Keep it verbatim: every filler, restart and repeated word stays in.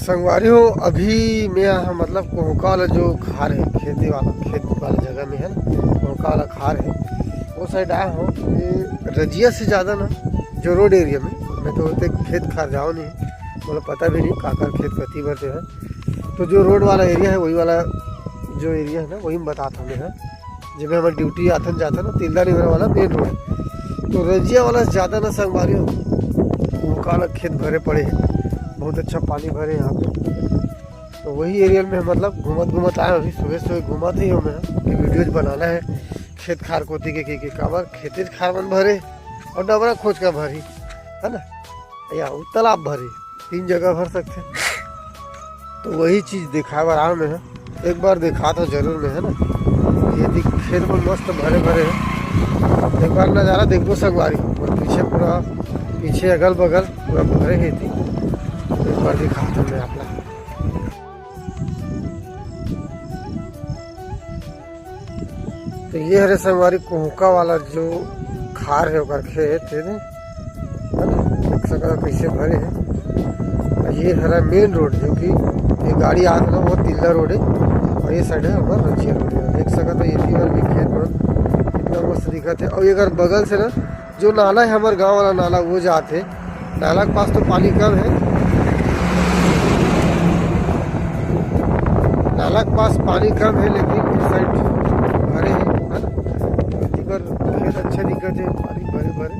संगवारी हो, अभी मैं आया हूँ, मतलब, कोहका वाला जो खार है, खेती वाला, खेत वाला जगह में है ना, कोहका वाला खार है, वो साइड आया हूँ। ये रजिया से ज़्यादा ना, जो रोड एरिया में, मैं तो होते खेत खार जाओ नहीं, मतलब, पता भी नहीं काकर खेत कती भरते हैं। तो जो रोड वाला एरिया है, वही वाला जो एरिया है ना, वही में बतात हमें है, जेमे हमर ड्यूटी आथन जाथन ना, तिल्दा निवरा वाला मेन रोड। तो रजिया वाला से ज़्यादा ना संगवारी हो, कोहका वाला खेत भरे पड़े हैं, बहुत अच्छा पानी भरे यहाँ पे। तो वही एरिया में, मतलब, घूमत घूमत आए, अभी सुबह सुबह घूमत ही हूँ मैं कि वीडियोज बनाना है खेत खार कोती के, के, के काबर खेते खार मन भरे और डबरा खोच का भरी, है ना, या उ तालाब भरी, तीन जगह भर सकते। तो वही चीज दिखाए बर आए मैं, एक बार दिखा तो जरूर मैं, है ना। ये देख, खेत में मस्त भरे भरे है, एक बार नजारा देखबो संगवारी, और पीछे पूरा, पीछे अगल बगल पूरा भरे है थी। एक बार दिखाता मैं आप ला। तो ये हरे संगवारी कोहका वाला जो खार है, ओकर खेत है, है ना? देख सकत हो कैसे भरे है। और ये हरा मेन रोड, जो कि ये गाड़ी आत ना, वो तिल्दा रोड है, और ये साइड है हमारा रजिया रोड है। देख सकत हो ये तीन भी खेत में कितना मस्त दिखत है। और ये अगर बगल से ना, जो नाला है, हमारे गांव वाला नाला, वो जात है। नाला के पास तो पानी कम है, नाला के पास पानी कम है, लेकिन इस साइड भरे है, है ना? तो इधर खेत अच्छे दिखत है, पानी भरे भरे।